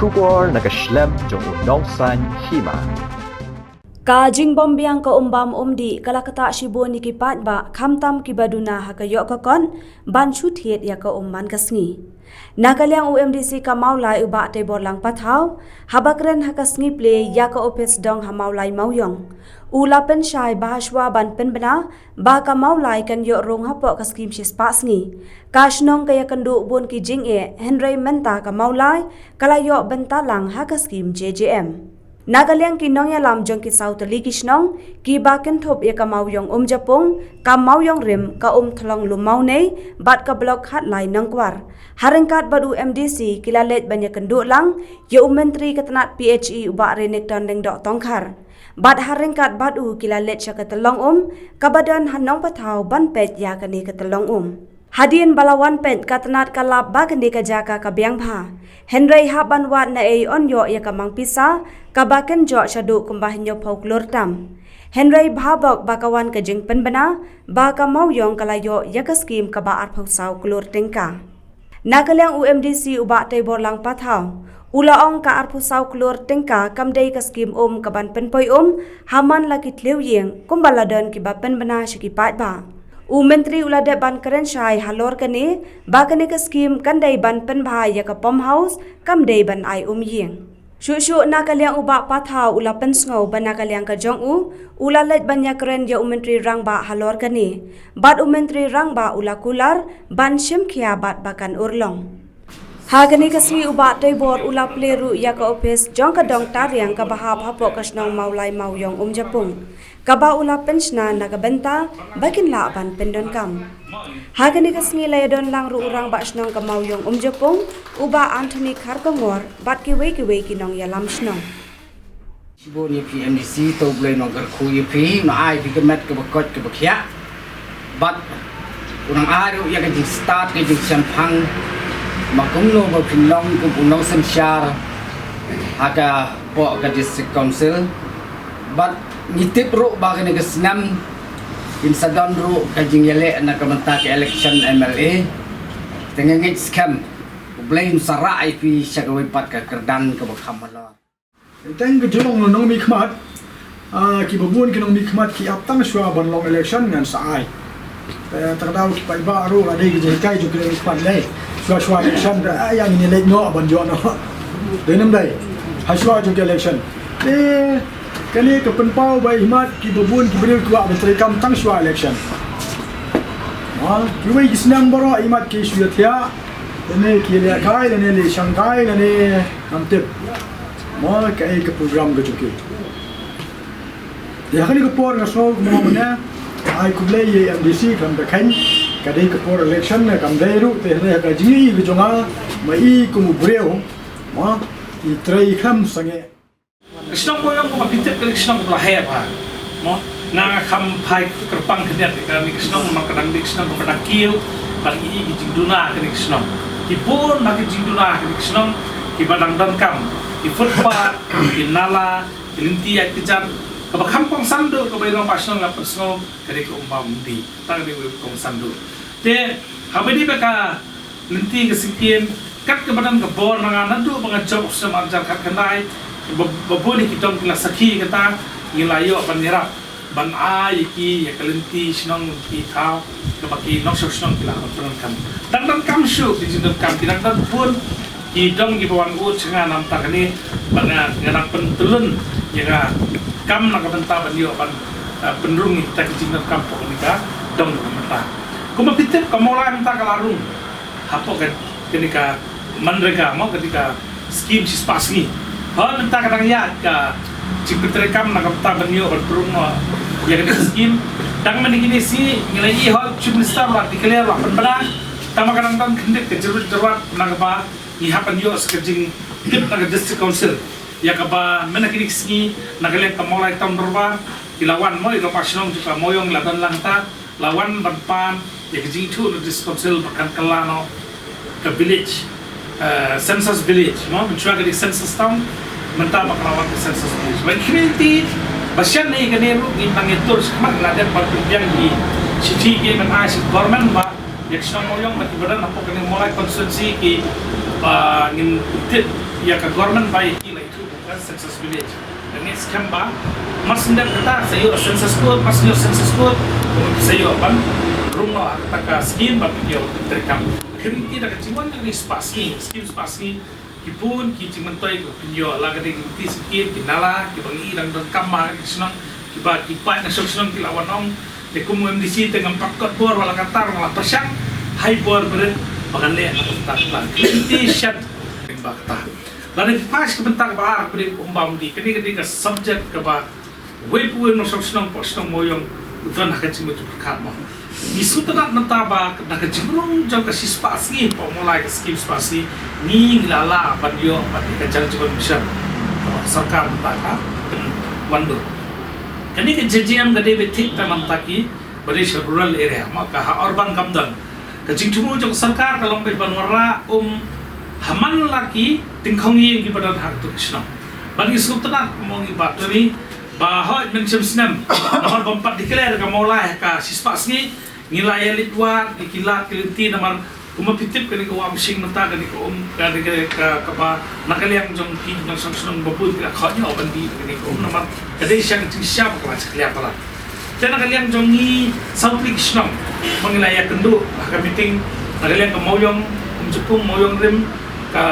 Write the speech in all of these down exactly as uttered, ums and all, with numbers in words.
Khubor na ka shlem jong u nongsan hima. Ka jingbym biang ka um bam um dih ka la ktah shibun ïa ki paidbah khamtam kiba duna ha ka ïoh ka kot ban shu thied ïa ka um man ka sngi. Na ka liang u M D C ka Mawlai u Bah Teiborlang Pathaw, haba kren ha ka sngi plie ïa ka ophis dong ha Mawlai Mawiong, u la pynshai ba hashwa ban pynbna ba ka Mawlai kan ïoh rung hapoh ka skim shispah sngi, ka shnong ka ïakynduh bun ki jingeh, hynrei mynta ka Mawlai ka la ïoh bynta lang ha ka skim J J M. Na ka liang ki nongïalam jong ki saw tylli ki shnong kiba kynthup ïa ka Mawiong Umjapung, ka Mawiong Rim, ka Umthlong Lumawnei bad ka Block Khatlai Nongkwar, ha ryngkat bad u M D C ki la leit ban ïakynduh lang ïa u Myntri ka tnat P H E u Bah Renikton Lyngdoh Tongkhar. Bad ha ryngkat bad u ki la leit sha ka tyllong um kaba don ha Nongpathaw ban peit ïa kane ka tyllong um. Hadien ba la wan peit, ka tnat ka lap ba kane ka jaka ka biang bha, hynrei hap ban wad naei yn ïoh ïa ka mang pisa kaba kynjoh shaduh kumba hynñiewphew klur tam. Hynrei bha bok ba ka wan ka jingpynbna ba ka Mawiong ka la ïoh ïa ka skim kaba arphew saw klur tyngka. Na ka liang u M D C u Bah Teiborlang Pathaw, u la ong ka arphew saw klur tyngka kam dei ka skim um kaban pynpoi um ha man la ki thliew ïing kumba la don kiba pynbna sha ki paidbah. U Myntri u la dep ban kren shai halor kane ba kane ka skim kan dei ban pynbha ïa ka pump house, kam dei ban ai um ïing. Shuh shuh na ka liang u Bah Pathaw u la pynsngew ba na ka liang ka jong u, u la leit ban ïakren ïa u Myntri Rangbah halor kane. Bad u Myntri Rangbah u la kular ban shim khia bad ba kan urlong. Ha kane ka sngi u Bah Teibor u la plie ruh ïa ka ophis jong ka dong tariang kaba hap hapoh ka shnong Mawlai Mawiong Umjapung, kaba u la pynshna na ka bynta ba kin lah ban pyndonkam. Ha kane ka sngi la ïadon lang ruh u Rangbah shnong ka Mawiong Umjapung, u Bah Anthony Kharkongor, bad kiwei kiwei ki nongïalam shnong. Shibun ïa phi M D C, to U Blei un nang kyrkhu ïa phi, un ai phi ka met kaba koit kaba khiah. Bad un nang ai ruh ïa ka jingstad ka jingshemphang, ma kumno ba phin long kum u nongsynshar ha ka, hapoh ka District Council. Bad ngi tip ruh ba kane ka snem kin sa don ruh ka jingïaleh na ka bynta ka election M L A. Te nga ngeit skhem U Blei un sa rah ïa phi sha kawei pat ka kyrdan kaba kham halor. Teng ka jinglong nongmihkhmat, ah, kiba bun ki nongmihkhmat ki ap tang shuwa ban long election ngan sa ai. Eh, ta ka daw ki paidbah ruh la dei ki jinghikai jong ki nongmihkhmat lei. Shuwa shuwa election da, ah, ïa ngin leit noh ban ïoh noh. Dei nam dei. Ha shuwa jong ki election. Eh, kane ka pynpaw ba imat kiba bun ki briew ki kwah ban trei kam tang shuwa election. Ah, kiwei ki snem baroh imat ki shu ïathiah. Lane ki leh kai, lane leh shang kai, lane ngam tip. Mo, kaei ka program ka jong ki. Ïa kane ka por nga sngew kumno mane, ai khublei ïa M D C kam da khein, ka dei ka por election ne kam dei ruh, te hynrei ka jingïohi ka jong nga, ma i kum u briew, mo, i trei kam sangeh. Ka shnong Mawiong kumba phi tip ka dei ka shnong kaba la heh bha. Mo, nga nga kham phai kyrpang khyndiat ïa kane ka shnong, namar ka dang dei ka shnong kaba dang kiew, bad ki, ki jingduna kane ka shnong. Ki bun bha ki jingduna kane ka shnong, kiba dang donkam. Ki footpath, ki nala, ki lynti ïaid kjat, kaba kham kongsan duh kaba i rangbah shnong la pynsngew, ka dei ka um bam um dih. Tang dei u kongsan duh. Te, haba dei ba ka lynti ka syngkien, kat kaba don ka bor na nga naduh ba nga jop u snem ar hajar khatkhyndai, ba, ba bun ki dong ki la sakhi kata, ngi la ïoh ban ïarap ban ai ïa ki ïa ka lynti shnong, lynti thaw, kaba ki nongshong shnong ki la hap ban pyndonkam. Dang donkam shuh ki jingdonkam, ki dang don bun ki dong kiba wan ud sha nga namar kane, ba nga, nga dang pyntyllun ïa ka kam na ka bynta ban ïoh ban, eh, pynrung ïa kita ki jingdonkam hapoh kane ka dong na ka bynta. Kumba phi tip ka Mawlai mynta ka la rung hapoh ka, kane ka MGNREGA mo, kane ka skim shispah sngi. Hooid mynta ka dang ïaid ka jingpyntreikam na ka bynta ban ïoh ban pynrung mo ïa kane ka skim. Dang mynne kine sngi ngi la ïohi hooid Chief Minister la declare la pynbna. Tangba ka dang don khyndiat ka jingruh jingruh na kaba ngi hap ban ïoh sa ka jingtip na ka District Council. Ïa kaba mynta kine ki sngi na ka liang ka Mawlai Town Dorbar ki la wan mo, ïa ka rangbah shnong jong ka Mawiong la don lang ta, la wan ban pan ïa ka jingithuh na District Council ba kan kylla noh ka village, eh, census village mo, mynshuwa ka dei census town, mynta ba ka la wan ka census village. Ban khmih ti ba shen ïa kane ruh ngin nang ïatur shakhmat, la dep ban pynbiang ki shithi ki ban ai sha government ba ïa ka shnong Mawiong bad kiba don hapoh kane Mawlai constituency kiba ngin tip Ïa ka government ba ïa ki la ithuh ka census village. Ngi skhem ba mar shu dep kata sa ïoh census code, mar shu ïoh census code sa ïoh ban rung noh ha kata ka skim ban pynïoh treikam. Kynti da ka jingwan ka skim, skim spah skim. Ki bun ki jingmyntoi ki pynïoh la ka dei ki lynti skim, ki nala, kiba ngi dang donkam ha ki shnong, kiba ki paid na shnong shnong ki la wan ong. Te kum u M D C te ngam pat kot bor, wat la katta, wat la pyrshang, hai bor bret ba kan leh na kata ka plan. Ki lynti shet ba kata. Lada ki pass ka bynta kaba ar, kaba dei um bam di, kane ka dei ka subject kaba wei pa wei u nongshong shnong, pa shnong Mawïong u don ha ka jingmut jingpyrkhat mo. Ngi sngewtynnat mynta ba na ka jingrung jong ka shispah sngi, pa u Mawlai ka skim spah sngi, ngi ngi la lah ban ïoh pat ka Jal Jeevan Mission. Ka sorkar mynta ka pynwandur. Kane ka J J M ka dei beit thik ta mynta ki ba dei sha rural area, ma ka ha urban kam don. Ka jingthmu jong ka sorkar ka long beit ban wanrah um ha man la ki tyngkhong ïing kiba don ha kato ka shnong. Ban ngi sngewtynnat mo ngi ba to ngi ba hooid mynshem snem namar bym pat declare ka Mawlai ha ka shispah sngi, ngi la ïa leit wad ïa ki lad ki lynti namar kumba phi tip kane ka Wah Mynsiem mynta kane ka um kane ka, ka, kaba na ka liang jong ki nongshong shnong ba bun ki la khot ïa ban dih kane ka um namar ka dei sha ka jingshisha ba ka la sha ka liang palat. Te na ka liang jong ngi saw tylli ki shnong ba ngi la ïakynduh ha ka meeting, na ka liang ka Mawïong, Umjapung, Mawïong Rim, ka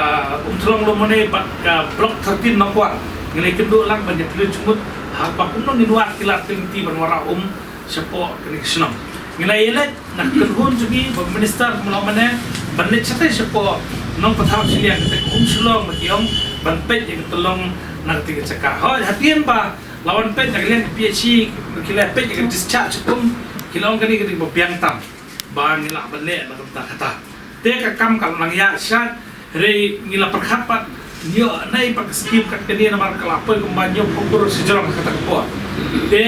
Umthlong Lum Mane bad ka Block thirteen Nongkwar. Ngi la ïakynduh lang ban ïa pynlong jingmut ha kaba kumno ngin wad ki lad ki lynti ban wanrah um shapoh kane ka shnong. Ngi la ïaleit na ka kynhun jong ngi ba u minister kumno mane ban leit shatai shapoh Nongpathaw shiliang kata ka um Shillong ba ki ong ban peit ïa ka tyllong na kata ka jaka. Hooid hadien ba la wan peit na ka liang ka P H E, ki la peit ïa ka discharge um, ki la ong kane ka dei kaba biang tam ba ngi lah ban leh na ka bynta kata. Te ka kam ka la nang ïaid shai, hynrei ngi la pyrkhat pat ngi ïoh nai pat ka skim kat kane namar ka la poi kumba hynñiewphew klur sha jrong ha kata ka por. Te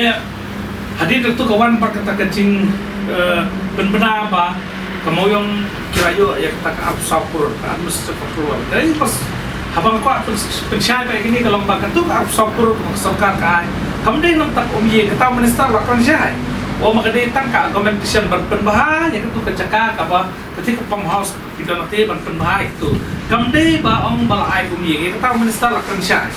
hadien kata ka wan pat kata ka jing, eh, pynbna ba ka Mawïong ki la ïoh ïa kata ka arphew saw klur ka administrative approval. Te pas haba nga kwah pyn-, pynshai ba ïa kine ka long ba katu ka arphew saw klur ka sorkar ka ai kam dei namar kata ka um ïing, kata u minister la kren shai. Ong ma ka dei tang ka augmentation ban pynbha ïa katu ka jaka kaba kata ka pump house ki don te ban pynbha ïa katu. Kam dei ba ong ba la ai um ïing, ïa kata u minister la kren shai.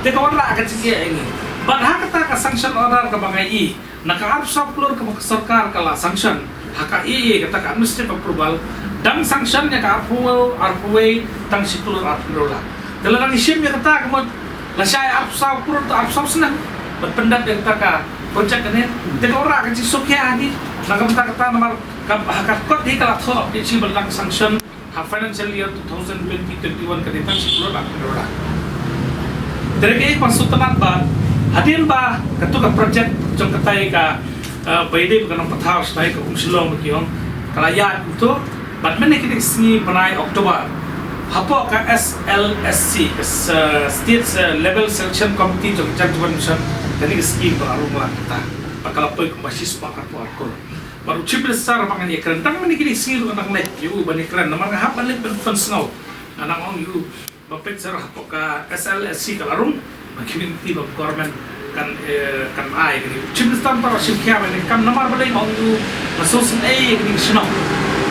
Te ka wanrah ka jingeh ïa ngi. Bad ha kata ka sanction order kaba nga ïohi na ka arphew saw klur kaba ka sorkar ka la sanction ha ka A A kata ka administrative approval, dang sanction ïa ka arphew, arphew wei tang shi klur arphew dollar. Te lada ngi shim ïa kata ka mut lashai arphew saw klur ta arphew saw snem ban pyndep ïa kata ka project kane. Te ka wanrah ka jingsngewkhia ha ngi na ka bynta kata namar ka, ha ka kot hi ka la thoh ïa shi ba la dang sanction ha financial year two thousand twenty twenty-one ka dei tang shi klur arphew dollar. Te ka ïa ba sngewtynnat ba hadien ba katu ka project jong katai ka, eh, ba ïadei bad ka Nongpathaw shatai ka um Shillong ba ki ong ka la ïaid kumto bad mynne kine ki sngi bnai October hapoh ka S L S C ka, eh, State, eh, Level Selection Committee jong ka Jal Jeevan Mission kane ka skim ba la rung lang kata ba ka la poi kumba shispah arphew arphew. Bad u Chief Minister ba ngan ïakren tang mynne kine ki sngi ruh ngan nang leit ïa u ban ïakren namar nga hap ban leit ban pynsngew. Nga nang ong ïa u ba peit sha hapoh ka S L S C ka la rung ba ki lynti ba government kan, eh, kan ai kane. U Chief Minister mynta u la shim khia ba ne kam namar balei nga ong ïa u nga sngewsynei ïa kine ki shnong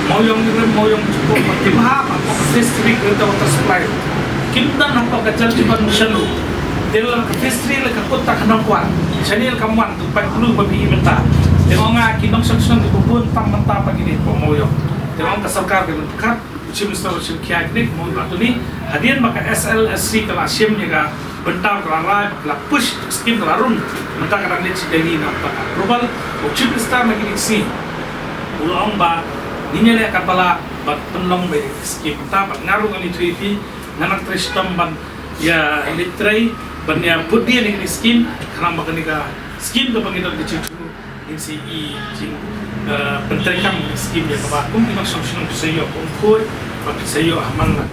Mawïong Rim, Mawïong Jukut ba kim hap hapoh ka phase three ka water supply. Kim don hapoh ka Jal Jeevan Mission ruh. Te la ka phase three la ka kut ta ka Nongkwar. Shane la ka mon tu pait blu ba phi i mynta. Te nga ong ïa ki nongshong shnong kiba bun tang mynta ba kine hapoh Mawïong. Te nga ong ka sorkar ka bun kat. U Chief Minister u la shim khia kine, kumba u la ong ïa u, hadien ba ka S L S C ka la shim ïa ka bynta, ka la rai, ka la push, skim ka la rung, mynta ka dang leit sha Delhi na bynta ka approval. U Chief Minister na kine ki sngi u la ong ba ngin ïaleh katba lah ban pynlong ba ïa ka skim mynta, bad nga ruh ngan ïathuh ïa phi, nga nang trei shitom ban ïa leit trei ban ïa bud ïa kine ki skim, khnang ba kane ka skim kaba ngi don ka jingthmu ngin sa ïohi jing, eh, pyntreikam ïa ka skim ïa kaba kum ki nongshong shnong ki sa ïoh, kum khuid ba ki sa ïoh ha man la.